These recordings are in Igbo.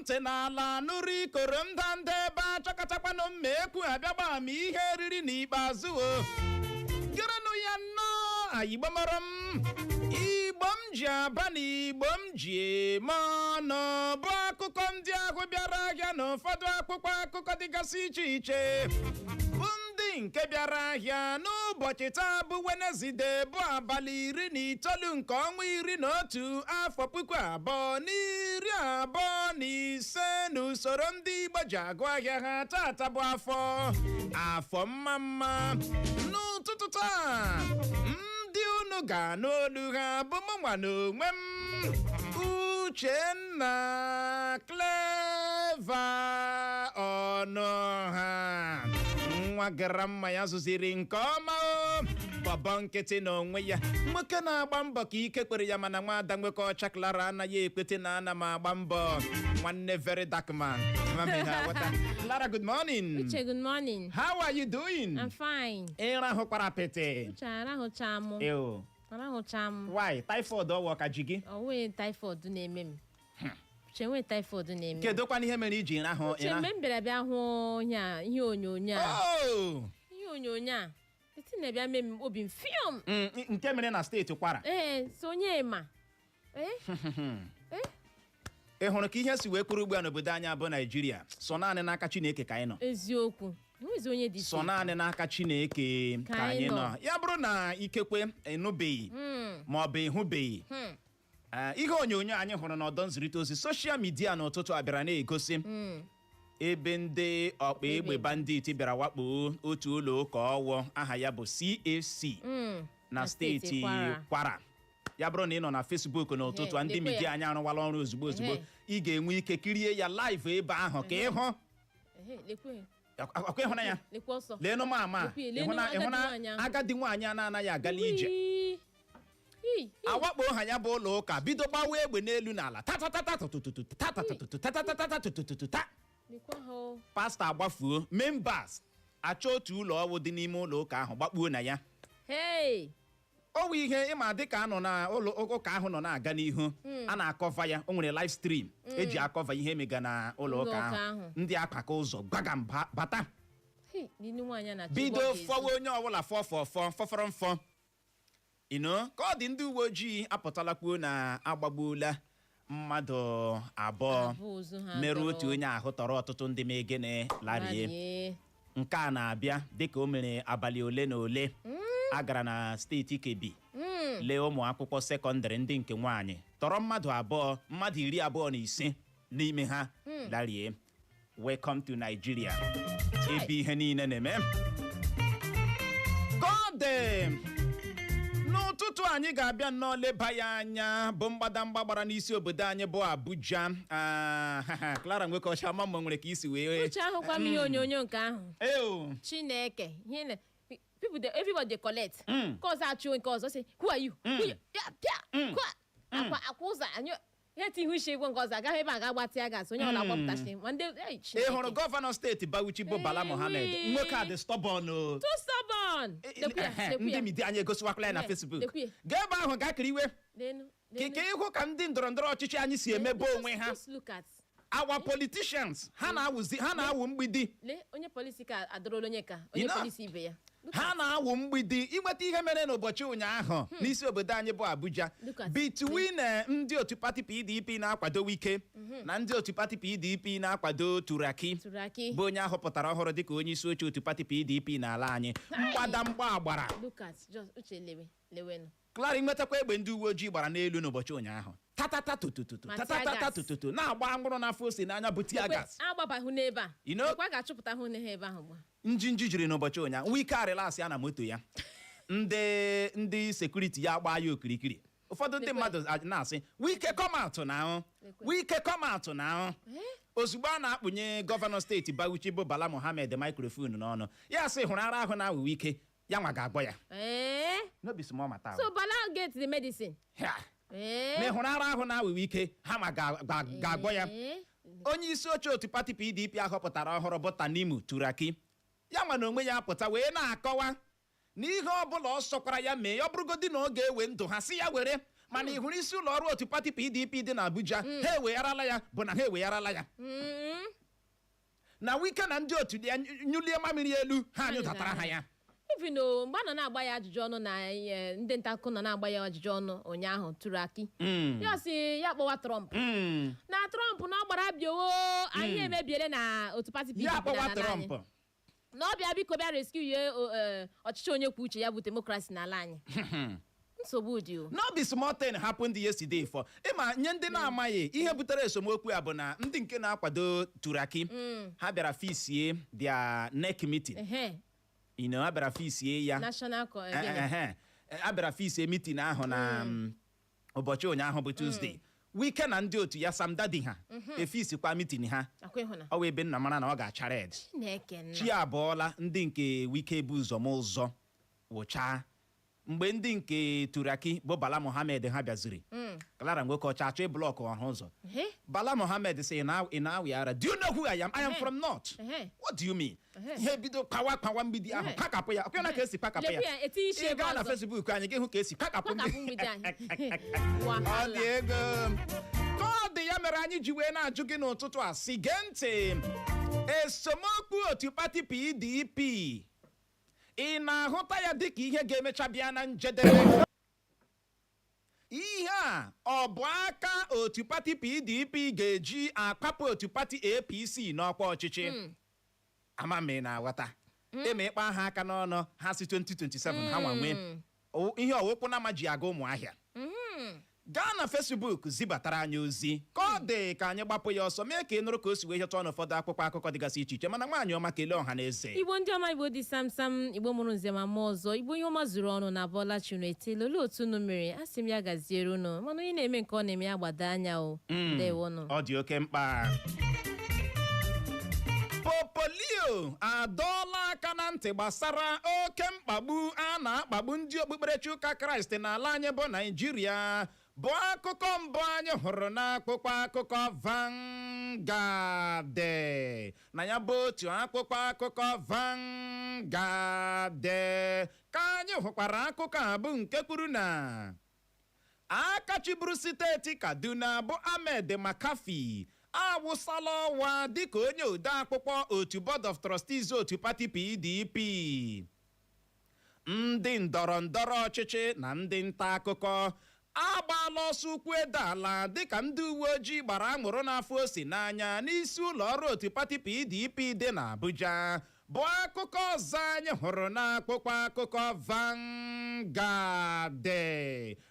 Ntị n'ala nụrụ ikoro ndanda ebe achọkọtakwanụ mma ekwu abịagba ma ihe eriri n'ikpeazụ. O gerenụ ya nnọọ, Igbo mọrọ m, Igbo m ji aba na Igbo m ji eme ọnụ, bụ akụkọ ndị ahụ bịara ahịa na ụfọdụ akwụkwọ akụkọ dịgasị iche iche, bụ ndị nke bịara ahịa n'ụbọchị taa bụ Wenezdee, bụ abalị 19 nke ọnwa 11, afọ 2025 n'usoro ndị Igbo ji agụ ahịa ha. Tata bụ afọ, afọ mma mma. N'ụtụtụ taa, ndị unu ga-anụ olu ha bụ mụnwa na onwe m, Uchenna Clever Ọnụha, nwa gara mma ya zụziri nke ọma, o bọbọ nkịtị n'onwe ya, nwoke na-agba mbọ ka ike kwere ya, mana nwaada nwoke ọcha Clara anaghị ekwete na ana m agba mbọ. Nwanne, very dark man. Mami na-aghọta. Clara, good morning. Uche, good morning. How are you doing? I'm fine. Ịrahụkwara apịtị? Uche, arahụcha m. Ew. Arahụcha m. Why? Typhoid ọwụ ka ji gị? Ọ nweghị typhoid na-eme m. Uche, nweghị typhoid na-eme m. Kedụkwana ihe mere iji rahụ? Uche, mgbe m bịara bịa hụ ihe a, ihe onyonyo a. Oh! Ihe onyonyo a. Eti na-abịa mee m obi m fiọm. Nke mere na steeti Kwara. Ee, so onye ma. Ee? Ee? Ị hụrụ ka ihe si wee kwuru ugbu a n'obodo anyị abụ Naijiria? Sọ naanị n'aka Chineke ka anyị nọ. Eziokwu. Enwezi onye dị Sọ naanị n'aka Chineke ka Ka anyị anyị nọ. nọ. Ya bụrụ na ikekwe ịnụbeghị ma ọ bụ ịhụbeghị, ihe onyonyo anyị hụrụ n'ọdọ nzirịta ozi social media n'ụtụtụ a bịara na-egosi ebe ndị ọkpa egbe bandit bịara wakpo otu ụlọ ụka ọwụ aha ya bụ CAC na Na steeti steeti Kwara. Kwara. Ya bụrụ na ị nọ na Facebook n'ụtụtụ a, ndị lekwe ya. media anyị arụwala ọrụ ozugbo ozugbo. Ị ga-enwe ike kirie ya live ebe ahụ ka ị hụ. Ehe, lekwe. Ọkwa ịhụna ya? Lekwe ọsọ. Leenụ m ama. Lekwe, leenụ ịhụna agadi ịhụna nwaanyị ahụ. Agadi nwaanyị a na-anaghị agala ije. Wii. Ii, ii. Awakpo ha ya bụ ụlọ ụka, bido gbawa egbe n'elu n'ala, tatatata tututu tatatutu tatatata tututu ta. Lekwa ha o. Pastọ agbafuo, members achọ otu ụlọ ọrụ dị n'ime ụlọ ụka ahụ gbakpuo na ya. Hey! O nwe ihe ịma, dịka anọ na ụlọ ụka ahụ nọ na-aga n'ihu, a na-acover ya. O nwere live stream eji acover ihe mega na ụlọ ụka ụlọ ụka ahụ. Ahụ. Ndị akpaka ụzọ gbagam bata. Hey, n'inu nwaanyị a na-achọ Bido ebe ọ ga-ezu. fọwa onye ọbụla fọ fọ fọ fọfọrọ mfọ ino ka ọ dị. Ndị uwe ojii apụtala kwuo na agbagbuola mmadụ abụọ, Abụọ, ozu ha merụ tọrọ. Otu onye ahụ tọrọ, ọtụtụ ndị ma egene larie. Larie. Nke a na-abịa dịka o mere abalị ole na ole a gara na steeti Kebbi lee ụmụ akwụkwọ sekọndịrị ndị nke nwaanyị, tọrọ mmadụ abụọ, mmadụ 25 n'ime ha larie. Welcome to Nigeria, ebe ihe niile na-eme ka ọ dị. N'ụtụtụ anyị ga-abịa nnọọ leba ya anya bụ mgbadamgba gbara n'isi obodo anyị bụ Abuja. Ah, Clara nwoke ọcha, ma mma nwere ka isi wee Uche, ahụkwa m ihe onyonyo nke ahụ. Eo. Chineke, ihe na people dey, everybody dey collect. Nke ọzọ achụ nke ọzọ sị, "Who are you? Who you?" Pịa pịa kwa akwa akwa ụzọ anyị ihe ti ihu isi egwu nke ọzọ agaghị ebe a ga-agbatị ya gas, onye ọbụla gbapụtasị ma ndị ei, Ị Chineke. hụrụ gọvanọ steeti Bauchi bụ Bala Mohammed? Ewi. Nwoke a dị stubborn o. Too stubborn. Lekwu ya, lekwu Ndị ya. media anyị egosiwakwala ya na Ehe, Facebook. lekwu ya. Gaa ebe ahụ gaa kiriwe Lenu, ka lenu. ka ịhụ ka ndị ndọrọ ndọrọ ọchịchị anyị si emebe onwe ha. Just look at. Our politicians, ha na-awụzi, ha na-awụ mgbidi. Lee onye polisi ka adọrọla onye ka You onye polisi ibe ya. Look. Ha na-awụ mgbidi. Inweta ihe mere n'ụbọchị ụnyaahụ n'isi obodo anyị bụ Abuja, Look at- between ndị otu pati PDP na-akwado Wike na ndị otu pati PDP na-akwado Turaki, Turaki. bụ onye ahọpụtara ọhụrụ dịka onye isi oche otu pati PDP n'ala anyị, mgbadamgba agbara. Look at, just Uche, lewe lewenụ. Clara, nwetakwa egbe ndị uwe ojii gbara n'elu n'ụbọchị ụnyaahụ, tatata tutututu, Ma tatata tear gas. tututu, na-agba anwụrụ n'afọ ose n'anya bụ tear gas. Agbabahụ n'ebe a. Ekwe ga-achụpụta hụ ha ebe ahụ gba. Njinji jiri n'ụbọchị ụnyaahụ. Wike arịlasị ya na moto ya, ndị security ya gbaa ya okirikiri. Ụfọdụ ndị Lekwe. mmadụ na-asị, "Wike, come out na." Lekwe. "Wike, come out na." Ozugbo a na-akpụnye gọvanọ steeti Bauchi bụ Bala Mohammed microphone n'ọnụ, ya sị hụrụ ara ahụ na-awụ Wike, ya nwa ga-agbọ ya. Ee. No be small matter. So Bala get the medicine. Ha. Ee. Ma ị hụrụ ara ahụ na-awụ Wike, ha ma ga-agbọ ya. Ee. Onye isi oche otu pati PDP ahọpụtara ọhụrụ bụ Tanimu Turaki, ya nwa na onwe ya apụta wee na-akọwa na ihe ọbụla ọ sọkwara ya mee, ọ bụrụgodị na ọ ga-ewe ndụ ha, si ya were, Mana ị hụrụ isi ụlọ ọrụ otu pati PDP dị n'Abuja, ha ewegharala ya, bụ na ha ewegharala ya na Wike na ndị otu ya nyụlie mamịrị elu, ha anyụdatara ha ya. Even o mgbe a nọ na-agba ya ajụjụ ọnụ na ndị nta akụkọ nọ na-agba ya ajụjụ ọnụ ụnyaahụ, Turaki ya si ya kpọwa Trump na Trump na ọ gbara biowo anyị emebiele na otu pati PDP Ya akpọwa n'ala anyị. Trump. Na ọ bịa, biko bịa rescue ya ọchịchị onye kwuo uche ya bụ democracy n'ala anyị. Nsogbu dị o. No be small thing happened yesterday for ịma nye ndị na-amaghị ihe butere esemokwu a bụ na ndị nke na-akwado Turaki, ha bịara fixie their NEC meeting. Ha bịara fixie ya. National gịnị? Ehe. A bịara fixie meeting ahụ na ụbọchị ụnyaahụ bụ Tuesday. Wike na ndị otu ya, Sam Dadi, ha efisikwa meeting ha. Akwa ịhụna. Ọ wụ ebe nna mara na ọ ga-acha red. Chineke nna. Chi abụọla, ndị nke Wike bụ ụzọ m ụzọ wụchaa. Mgbe ndị nke Turaki bụ Bala Mohammed ha bịaziri, Clara Nwoke ọcha achọ ịblock ọha ụzọ. Bala Mohammed sị, "Ị na-awị ara? Do you know who I am? I am from north. What do you mean?" Ihe bido kpawa kpawa mgbidi ahụ, pakapụ ya. Ọkwa na ka esi pakapụ ya. Lekwa ya, etinye isi Ị ebe gaa na ọzọ. Facebook anyị, gị hụ ka esi pakapụ Kwakapụ mgbidi anyị. Ọ Wahala. dị ego ka ọ dị. Ya mere anyị ji wee na-ajụ gị n'ụtụtụ a sị, gee ntị, esemokwu otu pati PDP, ị na-ahụta ya dịka ihe ga-emecha bịa na njedebe? Ihe a ọ bụ aka otu pati PDP ga-eji akpapụ otu pati APC n'ọkwa ọchịchị? Ama m ị na-aghọta. Ema ịkpa ha aka n'ọnụ, ha si 2027 ha nwa nwee ihe ọwụkwụ na ama ji aga Ụmụahịa. Gaa na Facebook zibatara anyị ozi ka ọ dị ka anyị gbapụ ya ọsọ, mee ka ị nụrụ ka o si wee hịọta ọnụ ụfọdụ akwụkwọ akụkọ dịgasị iche iche. Mana nwaanyị ọma, kelee ọha na eze. Igbo ndị ọma, Igbo dị samsam, Igbo mụrụ nze ma mụọ ọzọ, Igbo ihe ọma zuru ọnụ na abọọla chi unu etela. Olee otu unu mere? A sị m ya gaziere unu, mana onye na-eme nke ọ na-eme ya gbado anya o. Ndewonụ. Ọ dị oke mkpa. Popolio adọọla aka na ntị gbasara oke mkpagbu a na-akpagbu ndị okpukperechi ụka Kraịst n'ala anyị bụ Naijiria, bụ akụkọ mbụ anyị hụrụ n'akwụkwọ akụkọ Vanguard. Na ya bụ otu akwụkwọ akụkọ Vanguard ka anyị hụkwara akụkọ a bụ nke kwuru na aka chịburu steeti Kaduna bụ Ahmed Makarfi awụsala ọwa dịka onye ode akwụkwọ otu Board of Trustees otu pati PDP. Ndị ndọrọ ndọrọ ọchịchị na ndị nta akụkọ agbaala ọsọ ụkwụ ede ala dịka ndị uwe ojii gbara anwụrụ n'afọ ose n'anya n'isi ụlọ ọrụ otu pati PDP dị n'Abuja, bụ akụkọ ọzọ anyị hụrụ n'akwụkwọ akụkọ Vanguard.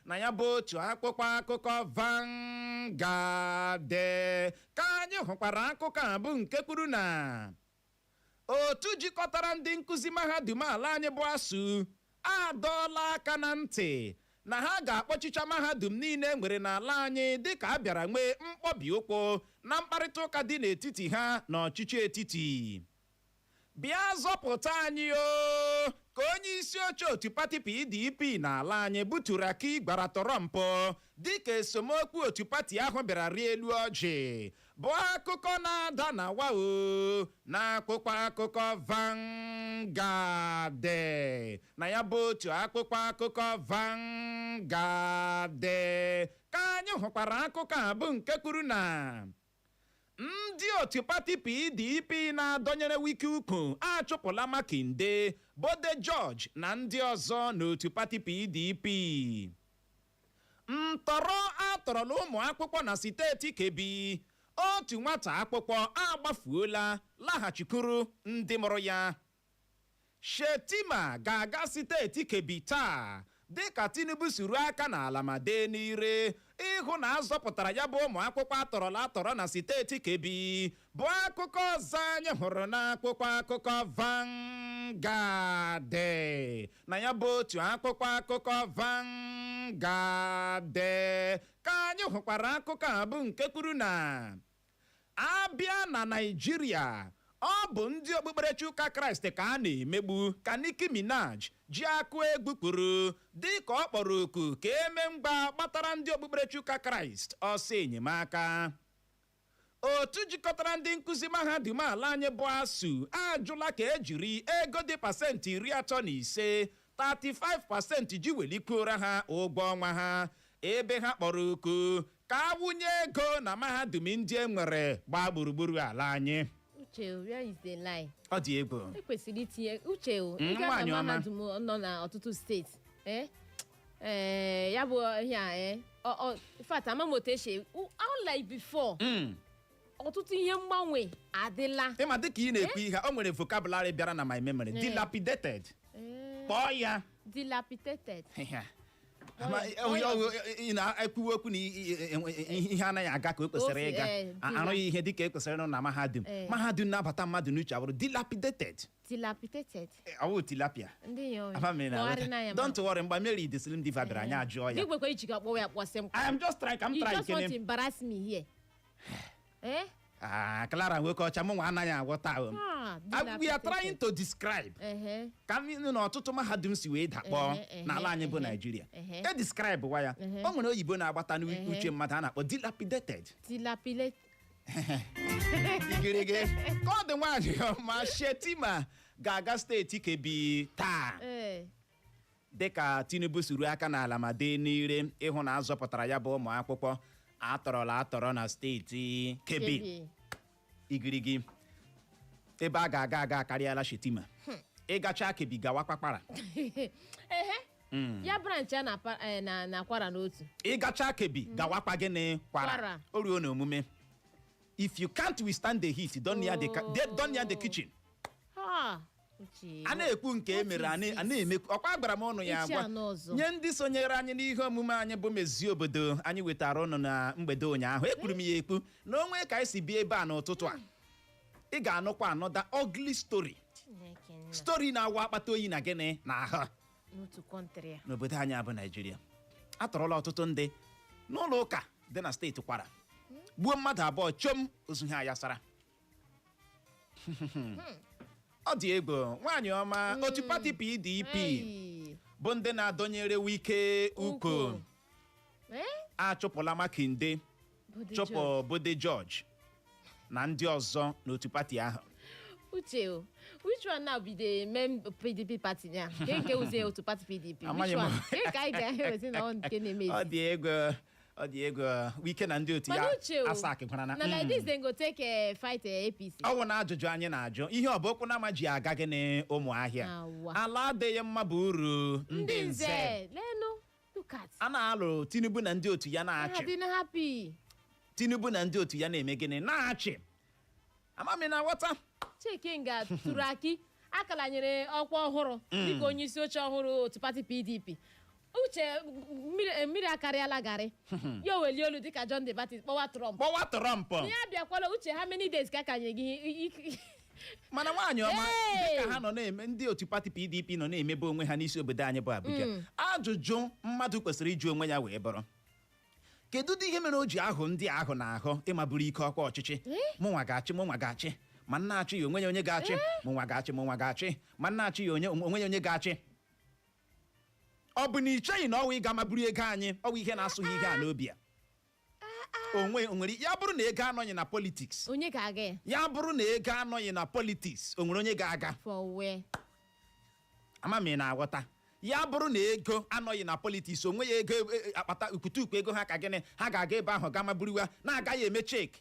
Na ya bụ otu akwụkwọ akụkọ Vanguard ka anyị hụkwara akụkọ a bụ nke kwuru na otu jikọtara ndị nkụzi mahadum ala anyị bụ ASUU adọọla aka na ntị na ha ga-akpọchicha mahadum niile nwere n'ala anyị dịka a bịara nwee mkpọbi ụkwụ na mkparịta ụka dị n'etiti ha na ọchịchị etiti. Bịa zọpụta anyị o, ka onye isi oche otu pati PDP n'ala anyị bụ Turaki gwara Trump dịka esemokwu otu pati ahụ bịara rie elu ọjị, bụ akụkọ na-ada na wao n'akwụkwọ akụkọ Vanguard. Na ya bụ otu akwụkwọ akụkọ Vanguard ka anyị hụkwara akụkọ a bụ nke kwuru na ndị otu pati PDP na-adọnyere Wike ukwu achụpụla Makinde, Bode George na ndị ọzọ n'otu pati PDP. Ntọrọ atọrọla ụmụ akwụkwọ na steeti Kebbi, otu nwata akwụkwọ agbafuola laghachikwuru ndị mụrụ ya. Shetima ga-aga steeti Kebbi taa dịka Tinubu suru aka n'ala ma dee n'ire ịhụ na azọpụtara ya bụ ụmụ akwụkwọ atọrọla atọrọ na steeti Kebbi, bụ akụkọ ọzọ anyị hụrụ n'akwụkwọ akụkọ Vanguard. Na ya bụ otu akwụkwọ akụkọ Vanguard ka anyị hụkwara akụkọ a bụ nke kwuru na abịa na Naịjirịa, ọ bụ ndị okpukperechi ụka Kraịst ka a na-emegbu, ka Nicki Minaj ji akụ egwu kwuru dịka ọ kpọrọ oku ka eme mgba gbatara ndị okpukperechi ụka Kraịst ọsọ enyemaka. Otu jikọtara ndị nkụzi mahadum ala anyị bụ ASUU ajụla ka ejiri ego dị pasentị 35, 35% ji welikwuora ha ụgwọ ọnwa ha. Ebe ha kpọrọ oku ka a wụnye ego na mahadum ndị e nwere gbaa gburugburu ala anyị. Uche, where is the line? Ọ dị egwu. Ekwesịrị itinye, Uche o, ị gaa Nwaanyị na ọma. mahadum nọ na ọtụtụ steeti, ya bụ ihe a, in fact, ama m otu esi, unlike before, ọtụtụ ihe mgbanwe adịla. Ịma, dịka ị na-ekwu ihe, o nwere vocabulary bịara na my memory: dilapidated. Kpọọ ya. Dilapidated. Ma, ị na-ekwuwe okwu na ihe anaghị aga ka o kwesịrị Ofe, ịga. Arụghị ihe dịka e kwesịrị ịrụ na mahadum. Mahadum na-abata mmadụ n'uche abụrụ dilapidated. Dilapidated. Ọ wụ tilapia. Ndị ya Ama m na kpọgharị na ya. Don't worry, mgbe Mary the Slim Diva bịara, anyị ajụọ ya. Gị gwekwa iji ka kpọwa ya kpọsị m. I am just trying ka m You try just want to kene. embarrass me here, eh? Ah, Clara nwoke ọcha, mụ nwa anaghị aghọta o. Ah, Ah, we are trying dilapidated. to describe ka m na ọtụtụ mahadum si wee dakpọọ n'ala anyị bụ Naijiria. E describe wa ya. O nwere oyibo na-agbata n'uche mmadụ a na-akpọ dilapidated. Dilapidate. Igirigi ka ọ dị. Nwaanyị ọma, Shetima ga-aga steeti Kebbi taa dịka Tinubu suru aka n'ala ma dee n'ire ịhụ na azọpụtara ya bụ ụmụ akwụkwọ atọrọla atọrọ na steeti Kebbi. Kebbi. Igirigi, ebe a ga-aga aga akarịala Shetima ịgacha Kebbi gawa kpakpara. Ehe, ya branch a na na Kwara n'otu. Ịgacha Kebbi gawakwa gịnị? Kwara. Kwara. O ruo n'omume, if you can't withstand the heat, don't near the, don't near the kitchen. Ha, Uche. A na-ekwu nke e mere, a na-emekwu ọkwa. Gwara m ụnụ ya Ichi agwa anọ ọzọ. nye ndị sonyere anyị n'ihe omume anyị bụ Mezie Obodo anyị wetara ụnụ na mgbede ụnyaahụ. Ekwuru m ya ekwu na onwe ka anyị si bịa ebe a n'ụtụtụ a, ị ga-anụkwa another ugly story. Chineke nna. Story na-awa akpata oyi na gịnị na ahụ. N'otu country a. N'obodo anyị abụ Naijiria, atọrọla ọtụtụ ndị n'ụlọ ụka dị na steeti Kwara, gbuo mmadụ abụọ, chom ozu ha ayasara. Ọ dị egwu. Nwaanyị ọma, otu pati PDP Hey. bụ ndị na-adọnyere Wike uko Uko. Eh? achụpụla Makinde, Bode chụpụ George. Bode George na ndị ọzọ n'otu pati ahụ. Uche o, which one now be the main PDP party now? Nke wuzie otu party PDP? Which Amaghị m. one? Nke ka anyị ga-ewezi na ọ nke na-emezi? Ọ dị egwu, ọ dị egwu. Wike na ndị otu Mana ya Uche o, asakịkwara na na like this dem go take fight APC. Ọ wụ na ajụjụ anyị na-ajụ, ihe ọ bụ okwu na ama ji aga gịnị ụmụ ahịa? Awa. Ala adịghị mma bụ uru ndị Ndị nze. nze, leenụ, look at. A na-alụ Tinubu na ndị otu ya Ha na-achị. dị na happy. Tinubu na ndị otu ya na-eme gịnị? Na-achị. Amami na nghọta. Chike nga Turaki akala nyere ọkwa ọhụrụ dịka onye isi oche ọhụrụ otu pati PDP. Uche, mmiri akarịala garị ya, o welie olu dịka John the Baptist kpọwa Trump. Kpọwa Trump. Ya bịakwala. Uche, how many days ka akanye gị Mana nwaanyị ọma, Hey! dịka ha nọ na-eme, ndị otu pati PDP nọ na-emebe onwe ha n'isi obodo anyị bụ Abuja, ajụjụ mmadụ kwesịrị ịjụ onwe ya wee bụrụ, kedu ụdị ihe mere o ji ahụ ndị ahụ na-ahụ ịmaburu ike ọkwa ọchịchị? Mụnwa ga-achị, mụnwa ga-achị, ma nna achị ya onwe ya onye ga-achị, mụnwa ga-achị, mụnwa ga-achị, ma nna achị ya onye onwe ya onye ga-achị. Ọ bụ na ị cheghị na ọnwa ịga maburu ego anyị, ọwụ ihe na-asụghị ihe a n'obi a onwe onwere ya bụrụ na ego anọghị na politics? Onye ga-aga ya? Ya bụrụ na ego anọghị na politics, o nwere onye ga-aga? For where? Ama m ị na-aghọta. Ya bụrụ na ego anọghị na politics, onwe ya ego akpata ukwutukwu ego ha ka gịnị ha ga-aga ebe ahụ ga maburuwa, na-agaghị eme check,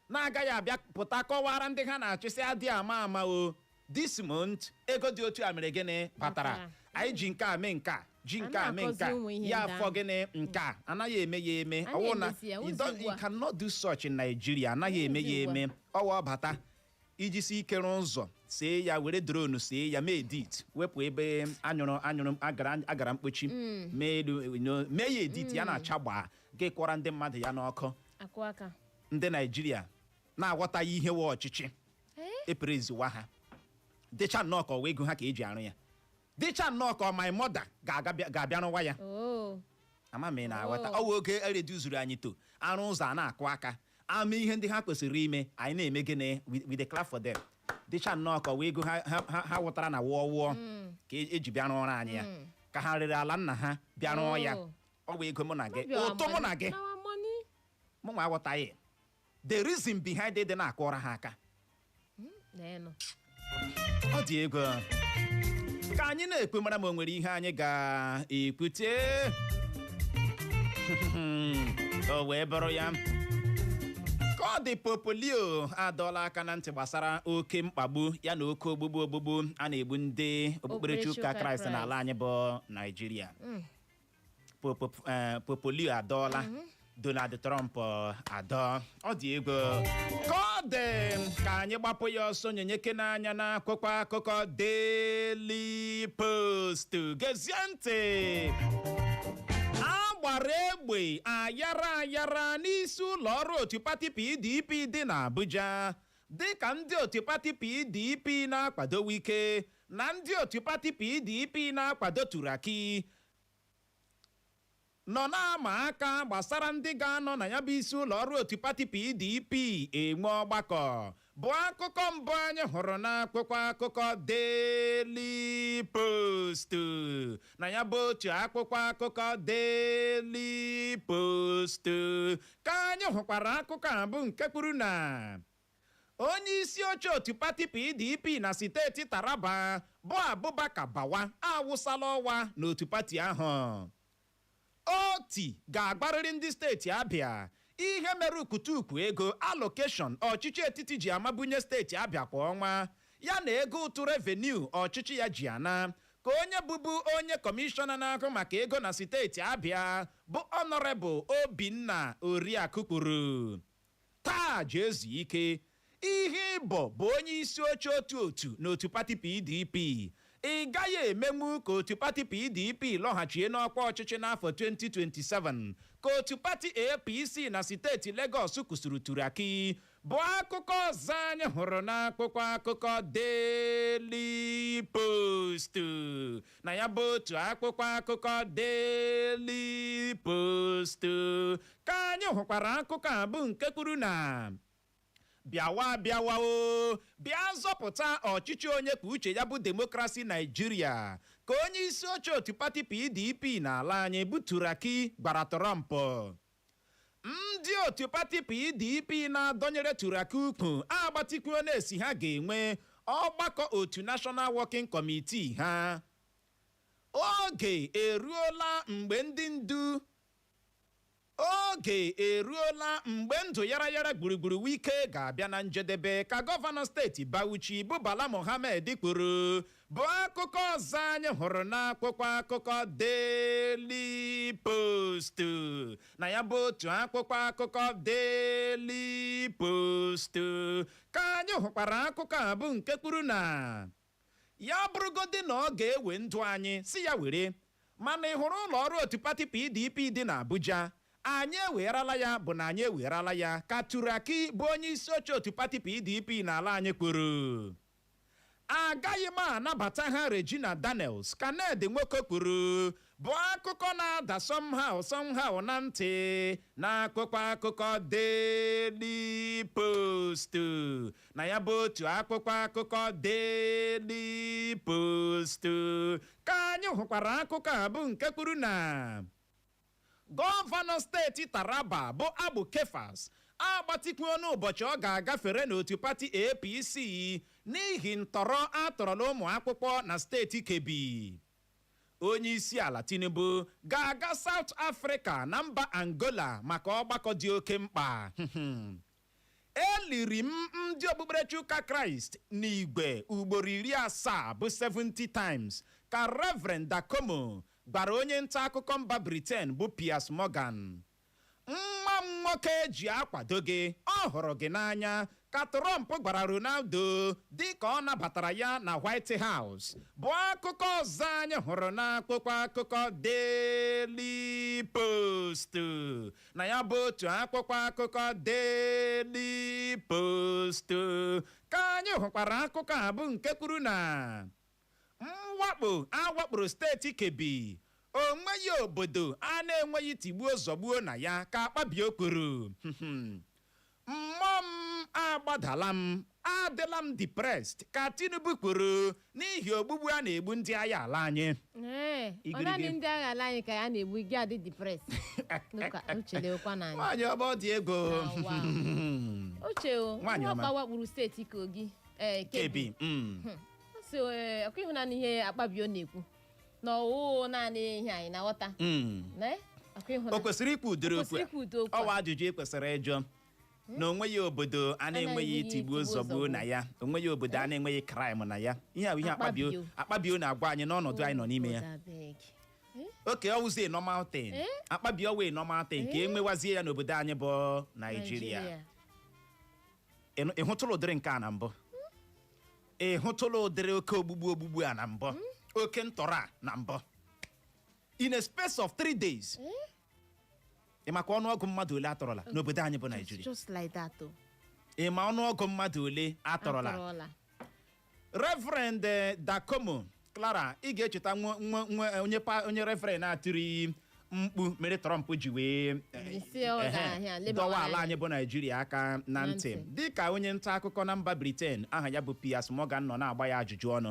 na-agaghị abịa pụta kọwara ndị ha na-achịsị adị ama ama o, this month ego dị otu a mere gịnị batara. Batara. Anyị ji nke a mee nke a, ji nke a mee nke a. Na-akọzi ụmụ ihe Ya ndị afọ ahụ. gịnị nke a anaghị eme ya eme. A Ọwụ na na-emezi ya, you ụzọ ugbu you a. cannot do such in Nigeria. Anaghị eme ya Ụzọ ugbu a. eme. Ọwa ọbata iji si ike rụọ ụzọ, see ya, were drone see ya, mee edit, wepụ ebe anyụrụ anyụrụ agara agara mkpochi, mee elu, mee ya edit, ya na-acha gbaa, gị kwọra ndị mmadụ ya n'ọkụ. Akụ aka. Ndị Naijiria na-aghọtaghị ihe wụ ọchịchị. Eh? Epereziwa ha dịcha nnọọ ka ọwa ego ha ka eji arụ ya, dịcha nnọọ ka my mother ga-abịa rụwa ya. Oh. Ama m ị na-aghọta. Oh. Ọ wụ oge ereduzuru anyị to arụ ụzọ, a na-akụ aka ama ihe ndị ha kwesịrị ime, anyị na-eme gịnị? We dey clap for them. Dịcha nnọọ ka ọwa ego ha ha wụtara na wụọ wụọ ka eji bịa rụọrọ anyị ya, ka ha rere ala nna ha bịa rụọ ya. Oh. Ọ bụ ego mụ na gị, No be our ụtụ mụ na money. gị. Na our money. Mụ nwa aghọtaghị the reason behind it dị na-akụọrọ ha aka. Leenụ. Ọ dị ego. Ka anyị na-ekwe mara ma o nwere ihe anyị ga-ekwute. O wee bụrụ ya ka ọ dị. Pope Leo adọọla aka na ntị gbasara oke mkpagbu ya na oke ogbugbu ogbugbu a na-egbu ndị okpukperechi ụka Kraịst n'ala anyị bụ Naijiria. Pope Leo adọọla Donald Trump adọ. Ọ dị egwu ka ọ dị. Ka anyị gbapụ ya ọsọ nyenyeke n'anya n'akwụkwọ akụkọ Daily Post. Gezie ntị. A gbara egbe ayara ayara n'isi ụlọ ọrụ otu pati PDP dị n'Abuja, dịka ndị otu pati PDP na-akwado Wike na ndị otu pati PDP na-akwado Turaki nọ na-ama aka gbasara ndị ga-anọ na ya bụ isi ụlọ ọrụ otu pati PDP enwe ọgbakọ, bụ akụkọ mbụ anyị hụrụ n'akwụkwọ akụkọ Daily Post. Na ya bụ otu akwụkwọ akụkọ Daily Post ka anyị hụkwara akụkọ a, bụ nke kwuru na onye isi oche otu pati PDP na steeti Taraba bụ Abubakar Bawa awụsala ọwa n'otu pati ahụ. Oti ga-agbarịrị ndị steeti Abịa ihe mere ukutukwu ego allocation ọchịchị etiti ji amabunye steeti Abịa kwa ọnwa, ya na ego ụtụ revenue ọchịchị ya ji ana, ka onye bụbu onye kọmishọna na-ahụ maka ego na steeti Abịa bụ Honourable Obinna Oriakụ kwuru. Taa ji ezu ike ihe ịbọ bụ onye isi oche otu otu n'otu pati PDP, ị gaghị emenwu ka otu pati PDP lọghachie n'ọkwa ọchịchị n'afọ 2027, ka otu pati APC na steeti Legọs kwụsịrị Turaki, bụ akụkọ ọzọ anyị hụrụ n'akwụkwọ akụkọ Daily Post. Na ya bụ otu akwụkwọ akụkọ Daily Post ka anyị hụkwara akụkọ a, bụ nke kwuru na bịawa bịawa o bịa zọpụta ọchịchị onye kwuo uche ya bụ democracy Naijiria, ka onye isi oche otu pati PDP n'ala anyị bụ Turaki gwara Trump. Ndị otu pati PDP na-adọnyere Turaki ukwu agbatịkwuo na-esi ha ga-enwe ọgbakọ otu National Working Committee ha. Oge eruola mgbe ndị ndu, oge eruola mgbe ndụ yara yara gburugburu Wike ga-abịa na njedebe, ka gọvanọ steeti Bauchi bụ Bala Mohammed kwuru, bụ akụkọ ọzọ anyị hụrụ n'akwụkwọ akụkọ Daily Post. Na ya bụ otu akwụkwọ akụkọ Daily Post ka anyị hụkwara akụkọ a, bụ nke kwuru na ya bụrụgodị na ọ ga-ewe ndụ anyị si ya were, mana ị hụrụ ụlọ ọrụ otu pati PDP dị n'Abuja, anyị ewegharala ya, bụ na anyị ewegharala ya, ka Turaki bụ onye isi oche otu pati PDP n'ala anyị kwuru. Agaghị m anabata ha, Regina Daniels, ka Ned Nwoko kwuru, bụ akụkọ na-ada somehow somehow na ntị n'akwụkwọ akụkọ Daily Post. Na ya bụ otu akwụkwọ akụkọ Daily Post ka anyị hụkwara akụkọ a, bụ nke kwuru na gọvanọ steeti Taraba bụ Agbu Kefas agbatịkwuo n'ụbọchị ọ ga-agafere n'otu pati APC n'ihi ntọrọ atọrọla ụmụ akwụkwọ na steeti Kebbi. Onye isi ala Tinubu ga-aga South Africa na mba Angola maka ọgbakọ dị oke mkpa. Eliri m ndị okpukperechi ụka Kraịst n'igwe ugboro 70 bụ 70 times, ka Reverend Dachomo gwara onye nta akụkọ mba Britain bụ Piers Morgan. Nwa m nwoke ji akwado gị, ọ hụrụ gị n'anya, ka Trump gwara Ronaldo dị ka ọ nabatara ya na White House, bụ akụkọ ọzọ anyị hụrụ n'akwụkwọ akụkọ Daily Post. Na ya bụ otu akwụkwọ akụkọ Daily Post ka anyị hụkwara akụkọ a, bụ nke kwuru na mwakpo awakporo steeti Kebbi, o nweghị obodo a na-enweghị tigbuo zọgbuo na ya, ka Akpabio kwuru. Mmụọ m agbadala, m adịla m depressed, ka Tinubu kwuru n'ihi ogbugbu a na-egbu ndị agha ala anyị. Ee, ọ Igirigi. naanị ndị agha ala anyị ka ya na-egbu gị adị depressed? Uche, lekwa n'anya. Nwaanyị ọba, ọ dị ego. Ah, wow. Uche o, Nwaanyị ọma. mwakpo wakpuru steeti Kogi, ee, Kebbi. Kebbi. So ọkwa ịhụnanya ihe Akpabio na-ekwu na ọwụ naanị ihe anyị na-aghọta. Na Akwa ịhụna. O kwesịrị ikwu ụdịrị O okwu kwesịrị a? ikwu ụdị okwu a. Ọwa ajụjụ ị kwesịrị ịjụ na onweghị obodo a na-enweghị na-enweghị tigbuo tigbuo zọgbuo zọgbuo. na ya, onweghị obodo a na-enweghị crime na ya. Ihe a bụ ihe Akpabio Akpabio. Akpabio na-agwa anyị n'ọnọdụ anyị nọ n'ime ya. God abeg. Oke ọwụzie normal thing. Eh? Akpabio wee normal thing ka e Eh? nwewazie ya n'obodo anyị bụ Naijiria. Ị hụtụla ụdịrị nke a na mbụ? Ị hụtụla ụdịrị oke ogbugbu ogbugbu a na mbụ, oke ntọrọ a na mbụ, in a space of 3 days? Ị maka ọnụọgụ mmadụ ole atọrọla n'obodo anyị bụ Naijiria? Just like that o. Ị ma ọnụọgụ mmadụ ole atọrọla? Atọrọla. Reverend Dachomo, Clara, ị ga-echeta nwa onye onye reverend na-atịrị mkpu mere Trump ji wee Isi ọ ga-ahịa, lebawa dọwa ala anya. anyị bụ Naijiria aka na Na ntị. ntị. Dịka onye nta akụkọ na mba Britain aha ya bụ Piers Morgan nọ na-agba ya ajụjụ ọnụ,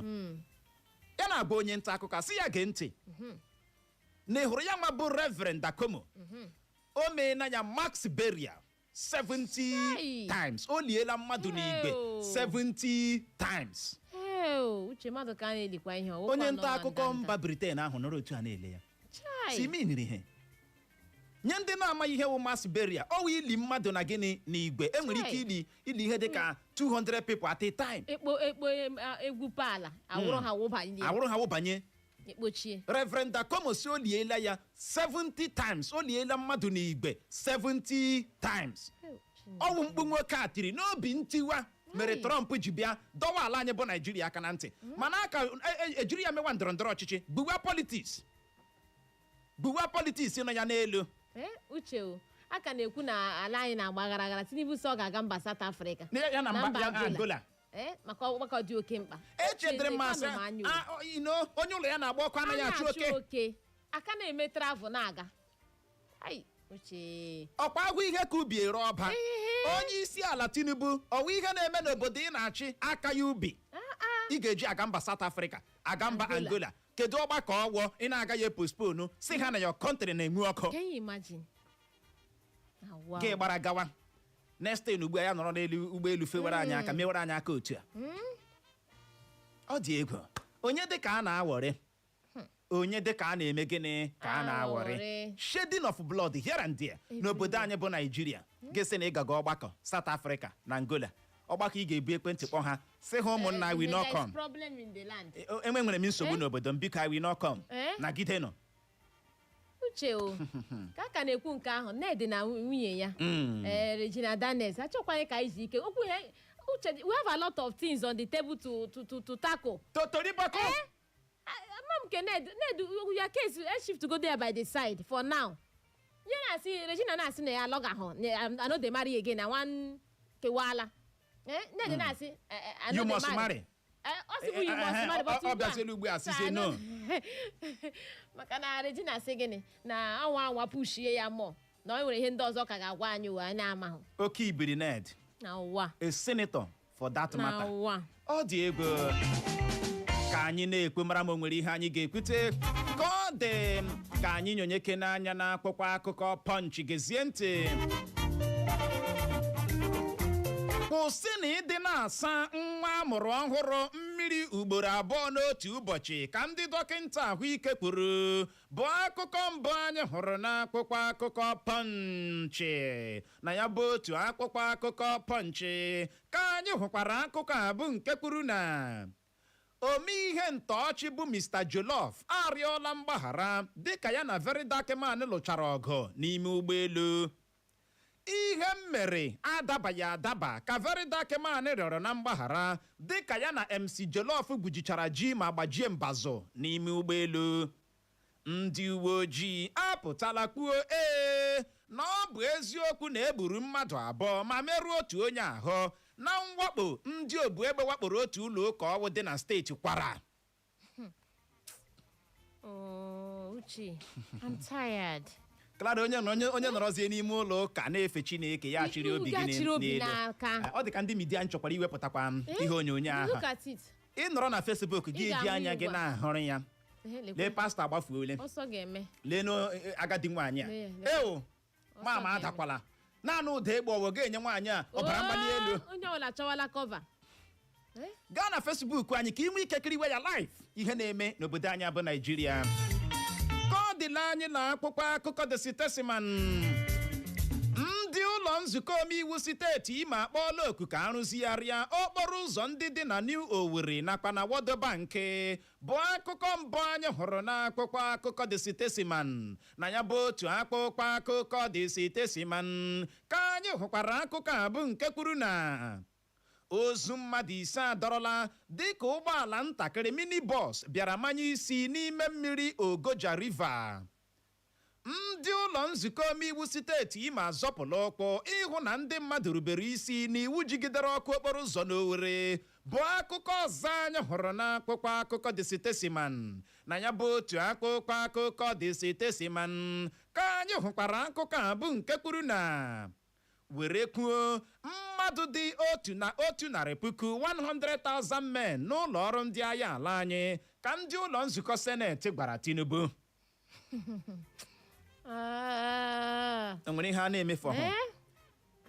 ya na-agba onye nta akụkọ sị ya gee ntị na ị hụrụ ya nwa bụ Reverend Dachomo, o meela ya mass burial 70 Chai! times. O liela mmadụ n'igwe Hey-o. 70 times. Ee, uche, mmadụ ka a na-elikwa ihe ọwụkwa Onye nọ nta na akụkọ ndanda. mba Britain ahụ nọrọ otu a na-ele ya. Chai! Si miniri ihe nye ndị na-amaghị ihe wụ mass burial, ọ wụ ili mmadụ na gịnị? N'igwe. Enwere ike Chai! ili ihe dịka 200 people at a time. Ekpo ekpo egwupe ala, awụrụ ha wụbanye. Awụrụ ha wụbanye. Ekpochie. Reverend Dachomo si o liela ya 70 times, o liela mmadụ n'igwe 70 times. Ọwụ mkpu nwoke a tiri n'obi ntiwa mere Ai. Trump ji bịa dọwa ala anyị bụ Naijiria aka na ntị, mana aka ejiri ya mewa ndọrọ ndọrọ ọchịchị, gbuwa politics, gbuwa politics nọ ya n'elu. Ee, uche o, a ka na-ekwu na ala anyị na-agba gara gara. Tinubu sị ọ ga-aga mba South Africa Ya na mba ya Angola. Ee, maka ọgbakọ dị oke mkpa. Echedere m asị Uche, lekwanụ m anya o. Onye ụlọ ya na-agba ọkụ anaghị A achụ oke. Oke aka na-eme travel na-aga. Ai, uche. Ọkwa agwụ ihe ka ubi ere ọba. Ehehe. Onye isi ala Tinubu, ọwa ihe na-eme n'obodo ị na-achị aka ya ubi ị ga-eji aga mba South Africa, aga mba Angola. Angola? Kedu ọgbakọ ọwọ ị na-agaghị postpone si ha na your country na-enwe ọkụ? Can you imagine? Ah, wow. Gị gbara gawa. Next thing ugbu a, ya nọrọ n'elu ụgbọelu fewere anyị aka, mewere anyị aka otu a. Ọ dị egwu. Onye dị ka a na-awọrị, onye dị ka a na-eme gịnị ka a na-awọrị? Awọrị. Shedding of blood here and there n'obodo anyị bụ Naijiria. Gị sị na ị gaga ọgbakọ South Africa na Angola, ọgbakọ ị ga-ebu ekwentị kpọ ha sị ha, "Ụmụnna, we no There is come. problem in the land." Enwe nwere m nsogbu Eh? n'obodo m, biko, I will not come." Eh? Nagide nọ. Uche o, ka a ka na-ekwu nke ahụ, Ned na nwunye ya, ee, Regina Daniels, achọkwaghị ka izu ike okwu ha. Uche, we have a lot of things on the table to tackle. Totoribako. Ama m nke Ned. Ned, your case e shift go there by the side for now. Ya na-asị, Regina na-asị na ya alọgahụ, I no dey marry again, na wan kewala. Eh, Ned na-asị I no You dey must marry. Eh, ọ sịbụ you must marry, but ọ ugbu a- bịaziela ugbu a sịzie Sa- no. Maka na Regina sị gịnị na anwa anwa pushie ya mọ na o nwere ihe ndị ọzọ ka ga-agwa anyị uwe anyị na-amahụ. Oke ibiri Ned. Na ụwa. A senator for that Na matter. ụwa. Ọ dị egwu. Ka anyị na-ekwu, mara ma o nwere ihe anyị ga-ekwute ka ọ dị ka anyị nyonyeke n'anya n'akwụkwọ akụkọ Punch. Gezie ntị. Kwụsị na ịdị na-asa nwa amụrụ ọhụrụ mmiri ugboro abụọ n'otu ụbọchị, ka ndị dọkịta ahụike kwuru, bụ akụkọ mbụ anyị hụrụ n'akwụkwọ akụkọ Punch. Na ya bụ otu akwụkwọ akụkọ Punch ka anyị hụkwara akụkọ a bụ nke kwuru na ome ihe ntọọchị bụ Mr Jollof arịọla mgbaghara dịka ya na Very Dark Man lụchara ọgụ n'ime ụgbọelu. "Ihe m mere adabaghị adaba," ka Very Dark Man rịọrọ na mgbaghara dịka ya na MC Jollof gbujichara ji ma gbajie mbazụ n'ime ụgbọelu. Ndị uwe ojii apụtala kwuo ee na ọ bụ eziokwu na egburu mmadụ abụọ ma merụọ otu onye ahụ na mwakpo ndị obu egbe wakporo otu ụlọ ụka ọwụ dị na steeti Kwara. Oh, Uche, I'm tired. Clara, onye onye onye nọrọzie n'ime ụlọ ụka na-efe Chineke, ya chịrị obi gị Ya chịrị obi n'elu. n'aka. Ọ dị ka ndị media nchọkwara iwepụtakwa m ihe onyonyo ahụ. Look at it. Ị nọrọ na Facebook gị Ị eji ga-ahụ anya ya gị ugbu a. na-ahụrụ ya. Ehe, lekwe. Lee, pastọ agbafuole. Ọsọ ga-eme. Lee nụ agadi nwaanyị a. Lee, lee. Eo, mama, ga-eme. adakwala. Naanị ụda egbe ọwụ ga-enye nwaanyị a ọbara mgbali elu. Oh, onye ọbụla chọwala cover. Eh? Gaa na Facebook anyị ka ị nwee ike kiriwe ya live, ihe na-eme n'obodo anyị bụ Naijiria. Ka ọ dịla anyị na akwụkwọ akụkọ The Statesman. Ndị ụlọ nzukọ omeiwu steeti Imo akpọọla oku ka arụzigharịa okporo ụzọ ndị dị na New Owerri nakwa na World Bank, bụ akụkọ mbụ anyị hụrụ n'akwụkwọ akụkọ The Statesman. Na ya bụ otu akpụkpọ akụkọ The Statesman ka anyị hụkwara akụkọ a, bụ nke kwuru na ozu mmadụ 5 adọrọla dịka ụgbọala ntakịrị minibus bịara manye isi n'ime mmiri Ogoja River. Ndị ụlọ nzukọ omeiwu steeti Imo azọpụla ụkwụ ịhụ na ndị mmadụ rubere isi n'iwu jigidere ọkụ okporo ụzọ n'Owerri, bụ akụkọ ọzọ anyị hụrụ n'akwụkwọ akụkọ The Statesman. Na ya bụ otu akụkọ akụkọ The Statesman ka anyị hụkwara akụkọ a, bụ nke kwuru na were kwuo mmadụ dị 1,100,000, 100,000 men n'ụlọ ọrụ ndị agha ala anyị, ka ndị ụlọ nzukọ seneti gwara Tinubu. Ah. Enwere ihe a na-emefu ọhụrụ. Eh?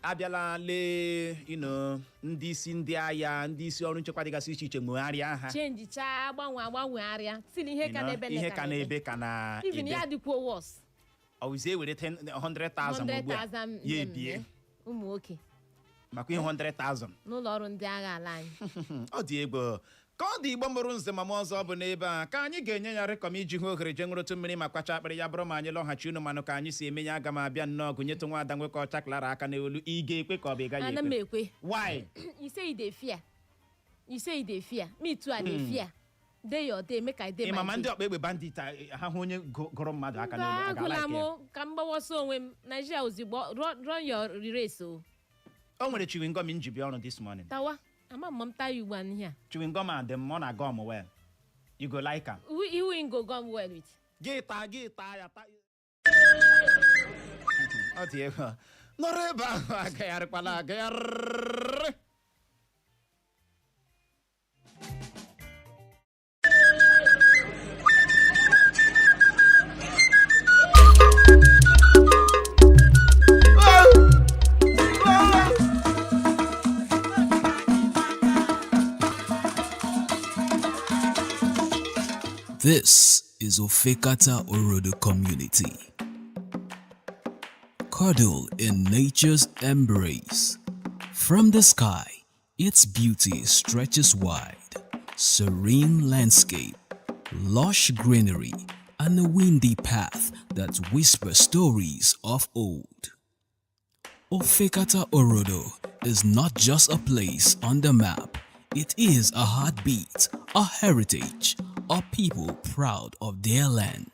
Abịala lee ino ndị isi ndị agha, ndị isi ọrụ nchekwa dịgasị iche iche, nwegharịa ha. Change chaa, gbanwe agbanwegharịa si na ihe ka na-ebe. Ihe ka na-ebe ka na Even ya ebe. dịkwuo worse. Ọwụzie ewere 100,000 ugbu a 100,000 ya ebie. Ụmụ nwoke Makwa ihe 100,000 n'ụlọ ọrụ ndị agha ala anyị. Ọ dị egwu ka ọ dị. Igbo mụrụ nze ma m ọzọ, bụ n'ebe a ka anyị ga-enye ya rịkọm iji hụ ohere je nwụrụtụ mmiri ma kwacha akpịrị. Ya bụrụ ma anyị lọghachi, unu manụ ka anyị si eme ya. Aga m abịa nnọọ gụnyetụ nwa ada nwoke ọcha Clara aka n'olu. Ị ga-ekwe ka ọ bụ ị gaghị Ana m ekwe? Ekwe. Why? You say you dey fear, you say you dey fear me too, I dey fear. Dey your day, make I dey Ị ma my ma ndị day. ọkpa egbe bandit a, ha hụ onye gụrụ mmadụ aka n'olu, Mba, a agụla ga-alike m ya. ka m gbawọsọ onwe m Naijiria ozugbo. Run your race o. O nwere chewing gum m ji bịa ọrụ this morning. Tawa ama m ta ya ugbu a n'ihe a. Chewing gum a dị mma, ọ na-aga ọmụ well. You go like am. Who im go gum well with? Gị taa, gị taa ya taa. Ọ dị egwu. Nọrọ ebe ahụ, agagharịkwala agagharị. This is Ofekata Orodo Community. Cuddle in nature's embrace. From the sky, its beauty stretches wide. Serene landscape, lush greenery, and a windy path that whispers stories of old. Ofekata Orodo is not just a place on the map, it is a heartbeat, a heritage, a people proud of their land.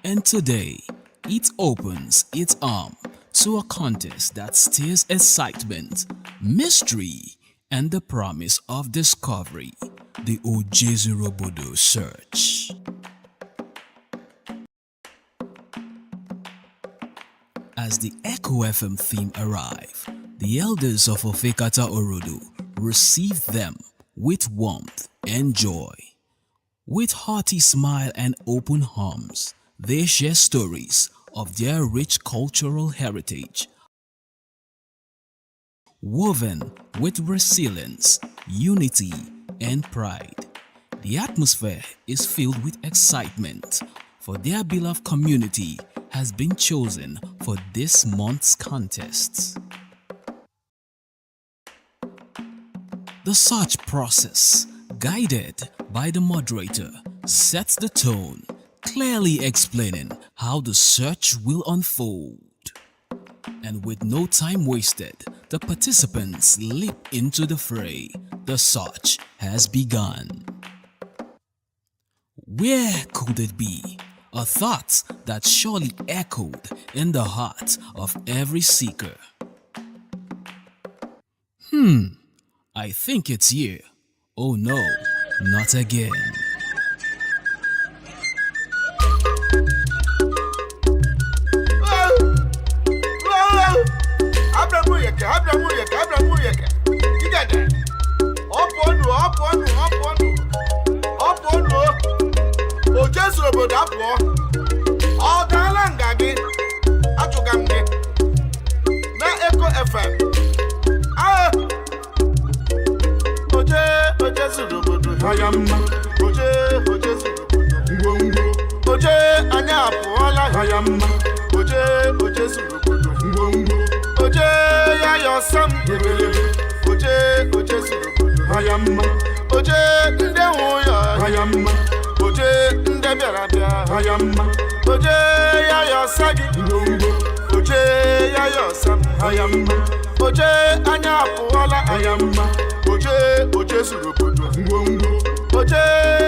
And today, it opens its arm to a contest that stirs excitement, mystery, and the promise of discovery, the Ojezurobodo Search. As the Echo FM theme arrive, the elders of Ofekata Orodo receive them with warmth and joy. With hearty smile and open arms, they share stories of their rich cultural heritage, woven with resilience, unity, and pride. The atmosphere is filled with excitement, for their beloved community has been chosen for this month's contest. The search process, guided by the moderator, sets the tone, clearly explaining how the search will unfold. And with no time wasted, the participants leap into the fray. The search has begun. Where could it be? A thought that surely echoed in the heart of every seeker. I think it's here. Oh no, not again. Abramuyeke, Abramuyeke, Abramuyeke. Igede. Ọpụọnụ, ọpụọnụ, ọpụọnụ. Ọpụọnụ o. O jezuru obodo apụọ. Ọ daala nga gị. Achụga m gị. Na Eko FM. Ah! Oje, oje zuru obodo. Aya mma. Oje, oje zuru obodo. Ngwongwo. Oje, anyị Anya apụọla ya mma. Oje oje zuru obodo ngwongwo. Oje ya ya ọsọ m ebelebe. Oje oje zuru obodo ya mma. Oje ndị nwe ụyọ ya mma. Oje ndị bịara bịa ya mma. Oje ya ya ọsọ gị ngwongwo. Oje ya ya ọsọ m ya mma. Oje anya apụọla ya mma. Oje oje zuru obodo ngwongwo. Oje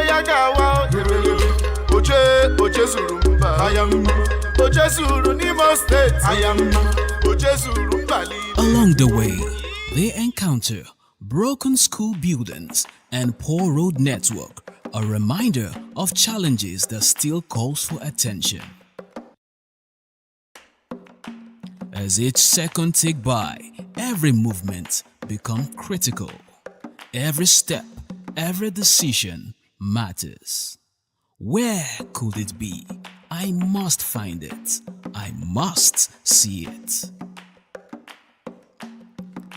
ya ga-awa ebelebe. Oje oje zuru mba ya mma. Oje zuru n'Imo Steeti ya mma. Oje zuru mba niile. Along the way, they encounter broken school buildings and poor road network, a reminder of challenges that still calls for attention. As each second tick by, every movement become critical. Every step, every decision matters. Where could it be? I must find it. I must see it.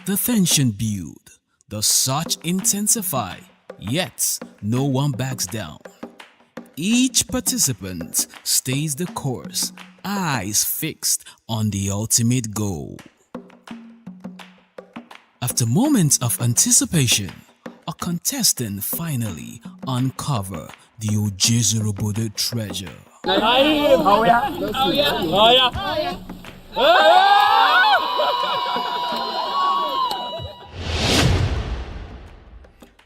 The tension build, the search intensify, yet no one backs down. Each participant stays the course, eyes fixed on the ultimate goal. After moments of anticipation, a contestant finally uncover the Ojezurubodo treasure. Oh yeah.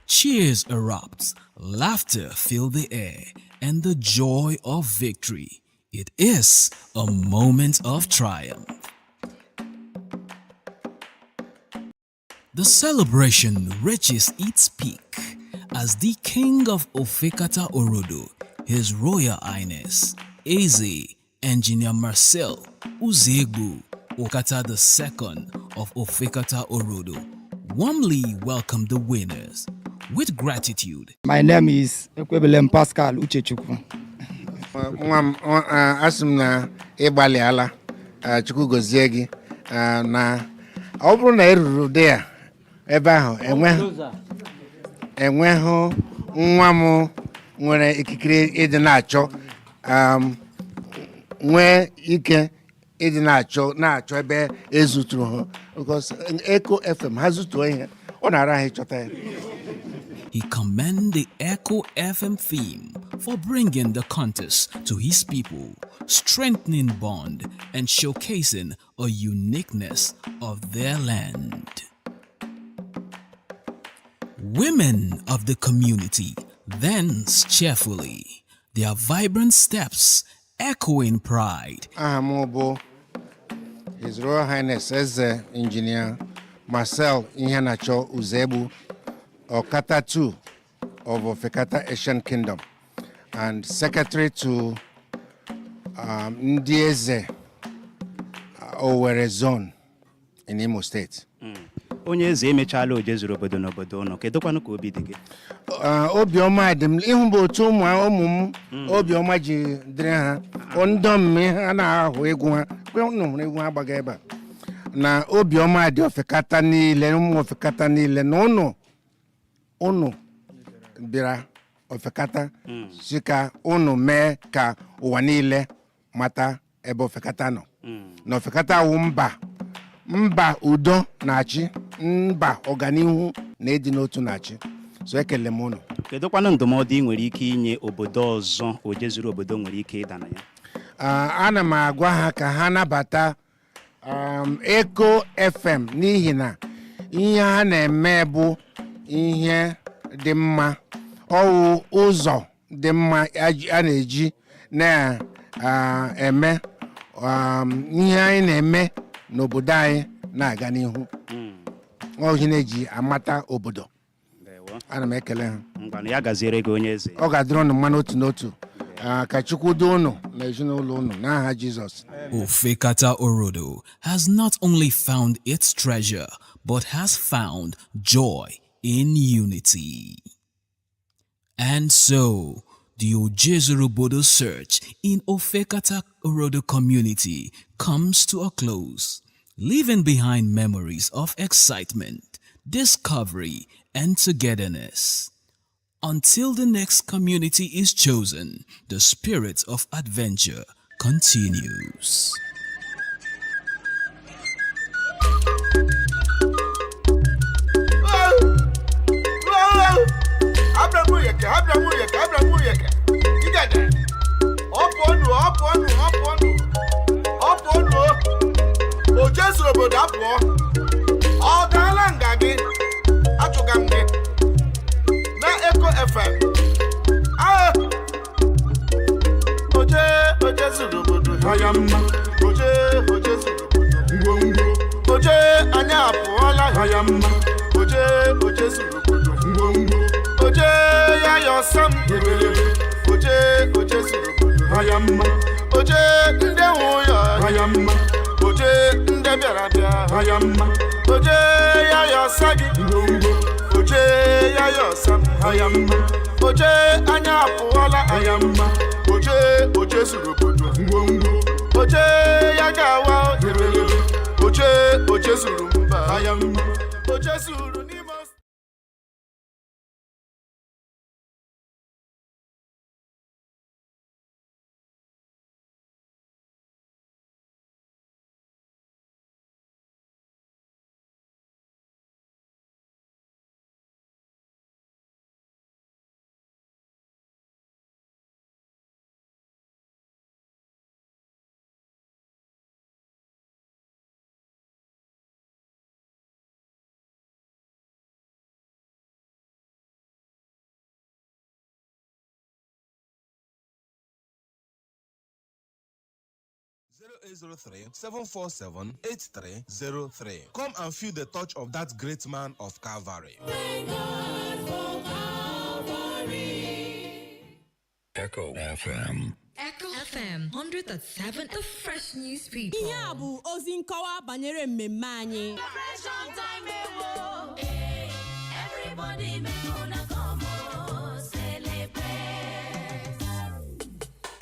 Cheers erupt, laughter fill the air, and the joy of victory. It is a moment of triumph. The celebration reaches its peak as the king of Ofekata Orodo, His Royal Highness, Eze Engineer Marcel Uzegbu Okata II of Ofekata Orodo, warmly welcomed the winners with gratitude. My name is Ekwebelem Pascal Uchechukwu. Nwa m asị m na ịgbalịala. Chukwu gozie gị. Na ọ bụrụ na ị ruru ụdị ya ebe ahụ enweghị nwa m nwere ikikere ịdị na-achọ nwee ike ịdị na-achọ ebe ezuturu ha because Echo FM ha zutuo ihe ọ na-ara ha ịchọta ya. He commended the Echo FM theme for bringing the contest to his people, strengthening bond and showcasing a uniqueness of their land. Women of the community dance cheerfully, their vibrant steps echoing pride. Aha m bụ His Royal Highness Eze Engineer Marcel Iheanacho Uzegbu, Okata II of Ofekata Ancient Kingdom and secretary to ndị eze Owerri Zone in Imo State. Onye eze, emechaala oje zuru obodo n'obodo ụnụ. Kedụkwanụ ka obi dị gị? Obiọma dị m ịhụ bụ otu ụmụ m obiọma ji dịrị ha ndọ mme ha na-ahụ egwu ha kwe unu hụrụ egwu ha gbaga ebe a na obiọma dị Ofekata niile, ụmụ Ofekata niile na ụnụ bịara Ofekata si ka ụnụ mee ka ụwa niile mata ebe Ofekata nọ, na Ofekata wụ mba udo na-achị, mba ọganihu na ịdị n'otu na-achị. So ekele m ụnụ. Kedụkwanụ ndụmọdụ ị nwere ike inye obodo ọzọ oje zuru obodo nwere ike ịda na ya? Ana m agwa ha ka ha nabata Echo FM n'ihi na ihe ha na-eme bụ ihe dị mma, ọwụ ụzọ dị mma a na-eji na-eme ihe anyị na-eme n'obodo anyị na-aga n'ihu. Ọ ihe na-eji amata obodo. Ndewo. Ana m ekele ha. Ngwanụ, ya gaziere gị, onye eze. Ọ ga-adịrị unu mma n'otu n'otu. Ka Chukwu duo unu na ezinụlọ unu n'aha Jizọs. Ofekata Orodo has not only found its treasure, but has found joy in unity. And so, the Ojezurubodo search in Ofekata Orodo community comes to a close, leaving behind memories of excitement, discovery, and togetherness. Until the next community is chosen, the spirit of adventure continues. Abramuyeke, Abramuyeke, Abramuyeke. Igede. Ọpụọnụ, ọpụọnụ, ọpụọnụ. Ọpụọnụ. O Jesu obodo apụọ. Ọ daala nga gị. Achụga m gị. Na Eko FM. Ah! Oje, oje zuru obodo ha ya mma. Oje, oje zuru obodo ngwongwo. Oje, anyị apụọla ha ya mma. Oje, oje zuru obodo ngwongwo. Oje, ya yọsam ebelebe. Oje, oje zuru obodo ha ya mma. Oje, ndị nwe ya ha ya mma. Oje, ndị bịara bịa ha ya mma. Oje, ya yọsa gị ngwongwo. Oje, ya yọsam ha ya mma. Oje, anyị apụọla ha ya mma. Oje, oje zuru obodo ngwongwo. Oje, ya ga-awa ebelebe. Oje, oje zuru mba ha ya mma. Oje zuru n'Imo. 0803 747 8303. Come and feel the touch of that great man of Calvary. Echo FM. Echo FM 100.7, the fresh news people. Ihe a bụ ozi nkọwa banyere mmemme anyị. Everybody make una come oh, celebrate.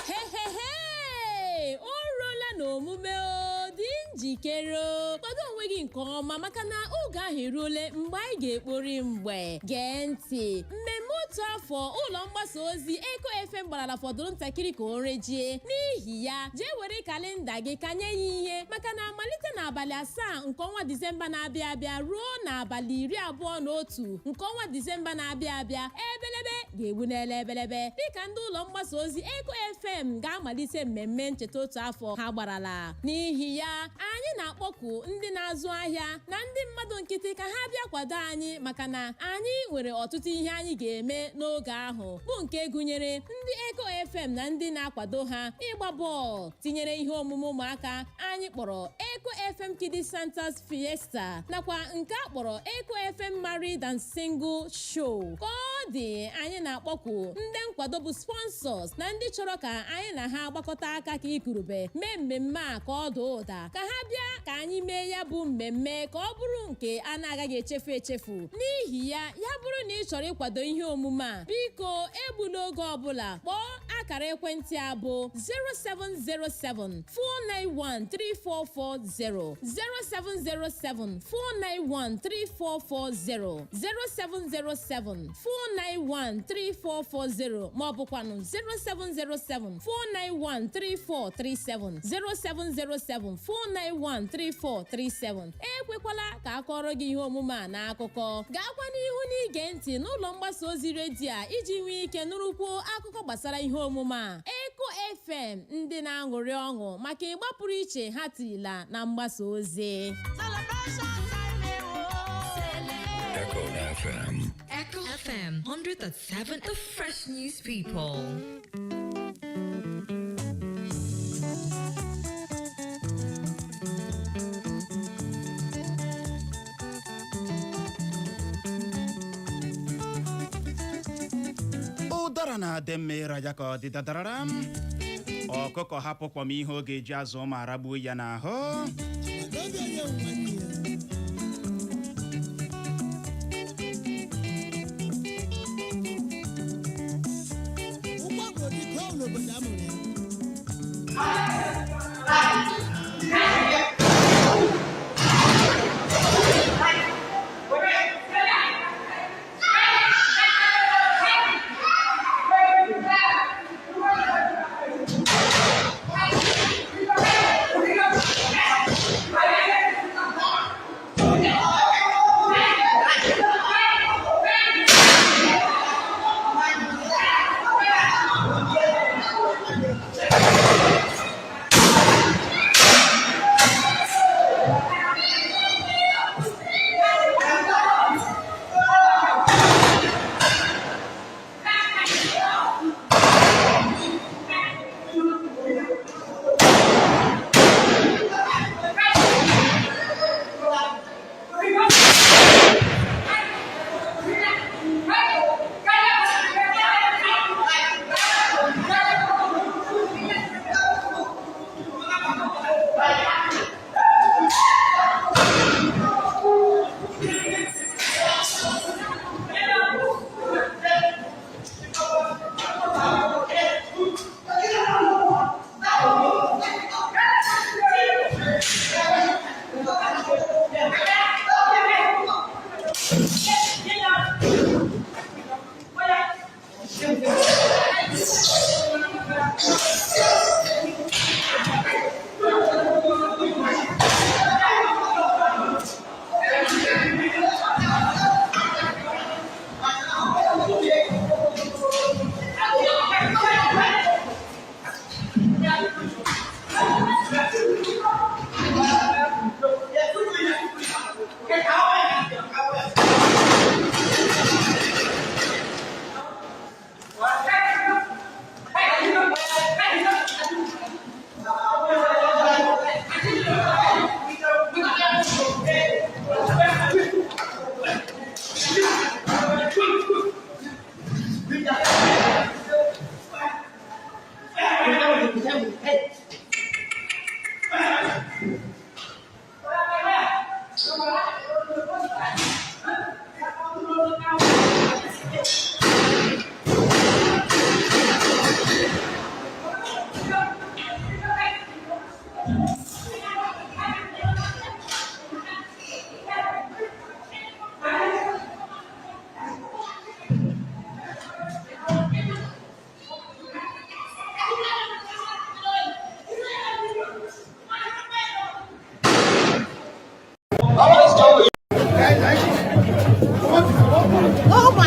Hehehe, o ruola n'omume. O dị njikere o. Kwado onwe gị nke ọma maka na oge ahụ eruole mgbe anyị ga-ekpori mgbe. Gee ntị, mmemme otu afọ ụlọ mgbasa ozi Eko FM gbarala fọdụrụ ntakịrị ka o rejie. N'ihi ya, jee were kalenda gị kanye ya ihe, maka na malite n'abalị 7 nke ọnwa Disemba na-abịa abịa ruo n'abalị 21 nke ọnwa Disemba na-abịa abịa, ebelebe ga-egbu n'ele ebelebe, dịka ndị ụlọ mgbasa ozi Eko FM ga-amalite mmemme ncheta otu afọ ha gbarala. N'ihi ya, anyị na-akpọku ndị na-azụ ahịa na ndị mmadụ nkịtị ka ha bịa kwado anyị, maka na anyị nwere ọtụtụ ihe anyị ga-eme n'oge ahụ, bụ nke gụnyere ndị Eko FM na ndị na-akwado ha ịgba bọọlụ, tinyere ihe omume ụmụaka anyị kpọrọ Eko FM Kiddies Santa's Fiesta, nakwa nke a kpọrọ Eko FM Married and Single Show. Ka ọ dị, anyị na-akpọku ndị nkwado bụ sponsors na ndị chọrọ ka anyị na ha gbakọta aka ka ikurube mee mmemme a ka ọ daa ụda, ka ha bịa ka anyị mee ya bụ mmemme ka ọ bụrụ nke a na-agaghị echefu echefu. N'ihi ya, ya bụrụ na ị chọrọ ịkwado ihe omume a, biko egbula oge ọbụla, kpọọ akara ekwentị a bụ 0707 491 3440, 0707 491 3440, 0707 491 3440, ma ọ bụkwanụ 0707 491 3437, 0707 491 3437. Ekwekwala ka akọrọ gị ihe omume a n'akụkọ. Gaakwa n'ihu n'ige ntị n'ụlọ mgbasa ozi redio a iji nwee ike nụrụkwuo akụkọ gbasara ihe omume a. Eko FM, ndị na-aṅụrị ọṅụ maka ịgba pụrụ iche ha tirila na mgbasa ozi. Echo FM. Echo FM 100.7, the fresh news people. Ụdara na-adị mma ịra ya ka ọ dị dadarara m. Ọkụkọ hapụ kpọm ihe ọ ga-eji azụ ụmụ aragbuo ya n'ahụ. N'obi onye nwe nwanne ya. Ụgwọ bụ dike ọ n'obodo a mụrụ ya.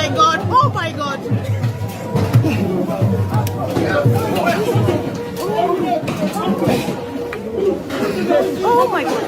My God. Oh my God. Oh my God.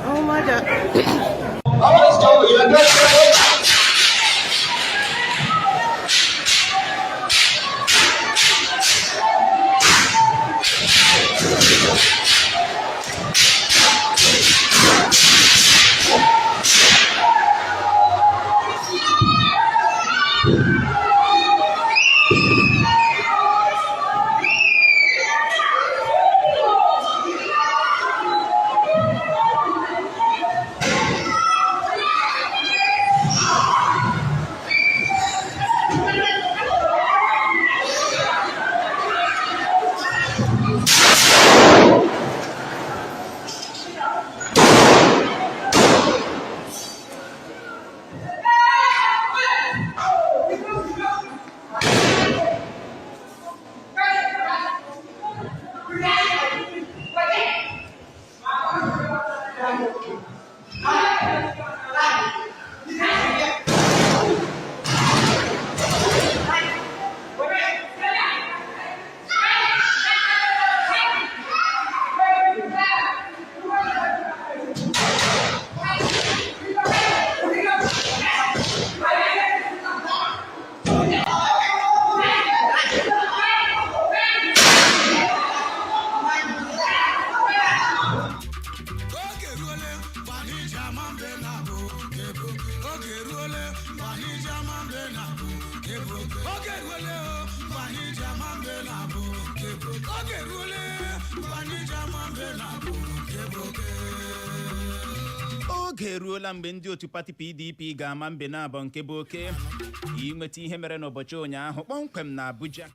Oh my God. Oge eruola mgbe ndị otu pati PDP ga-ama mbe na abọ nke bụ oke inweta ihe mere n'ụbọchị ụnyaahụ kpọmkwem na Abuja.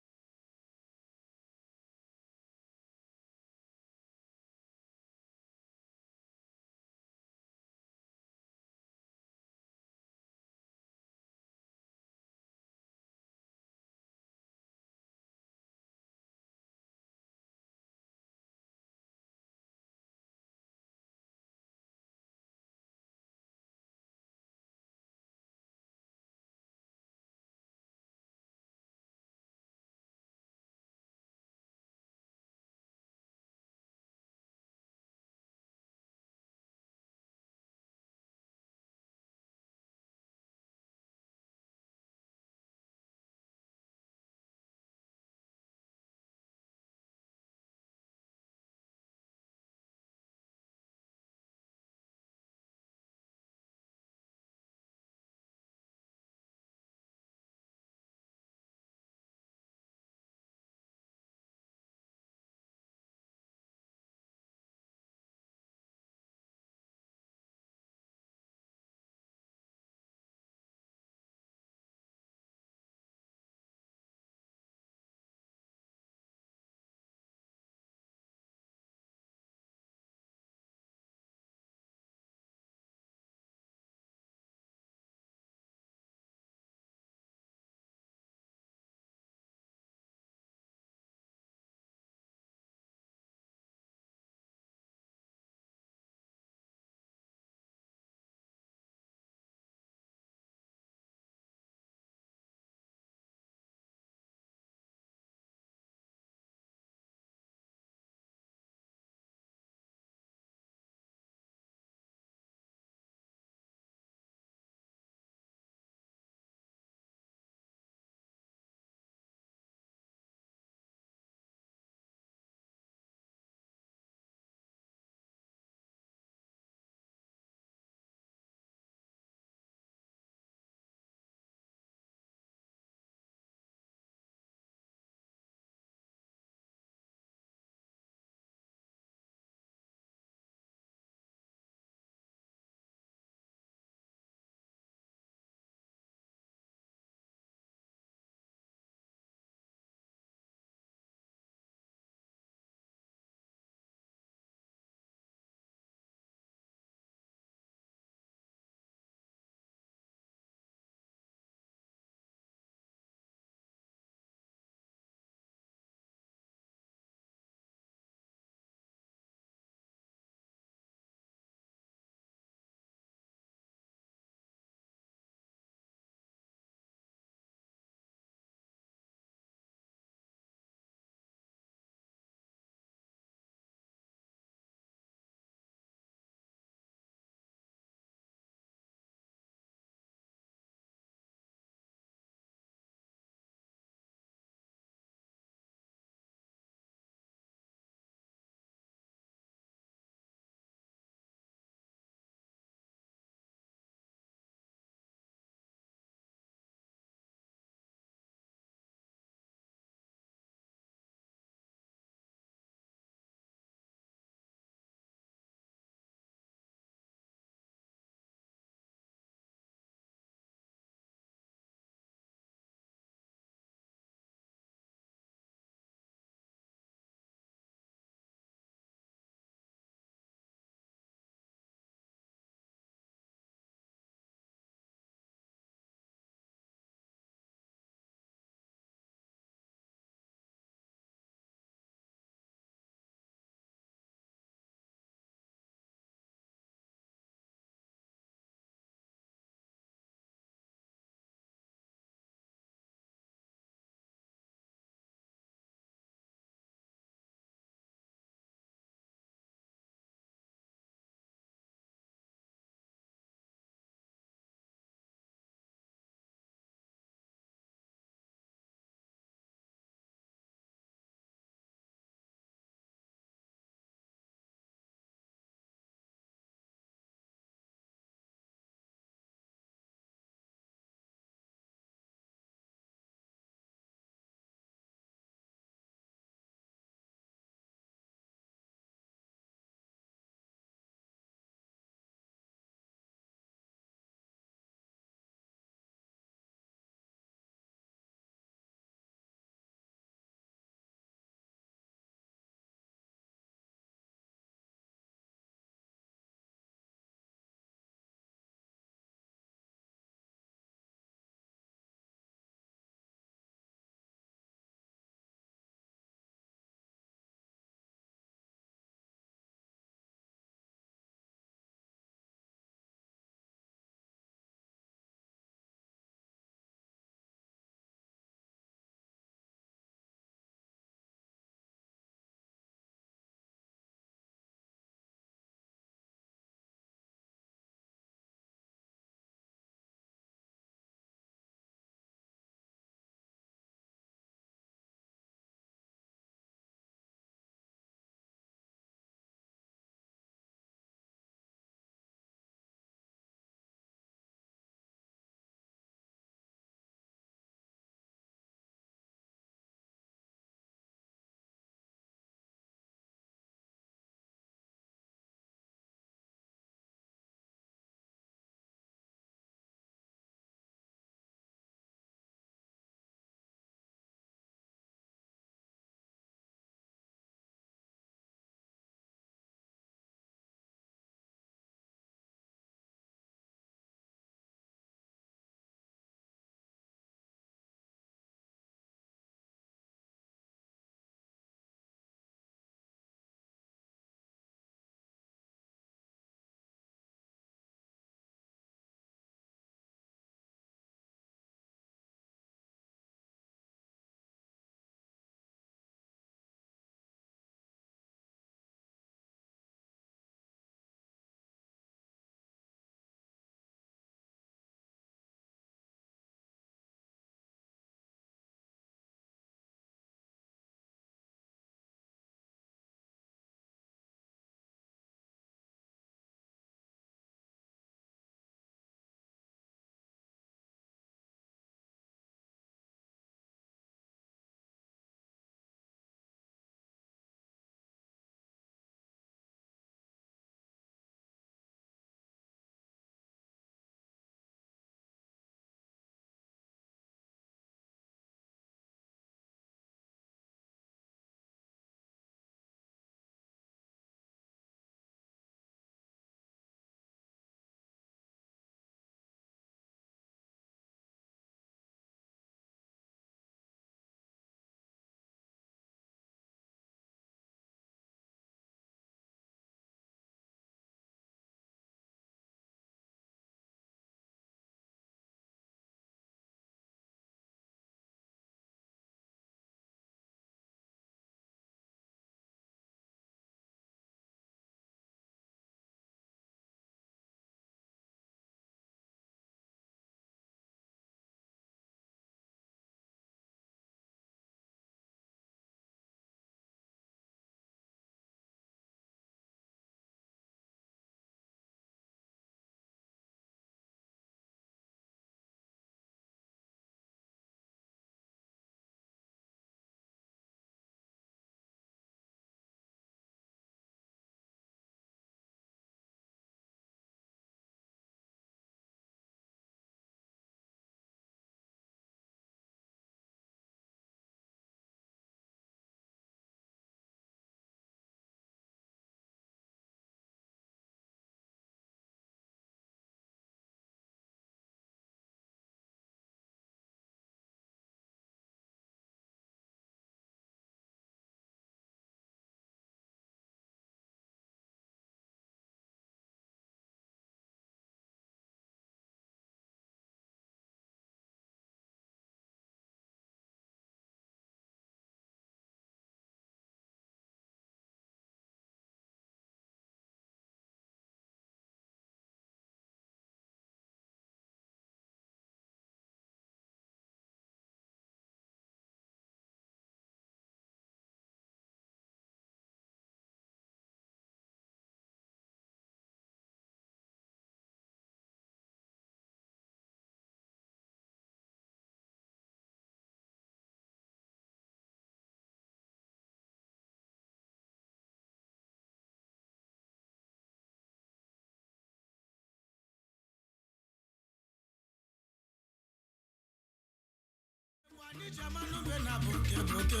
Ije amanụ be na boke boke.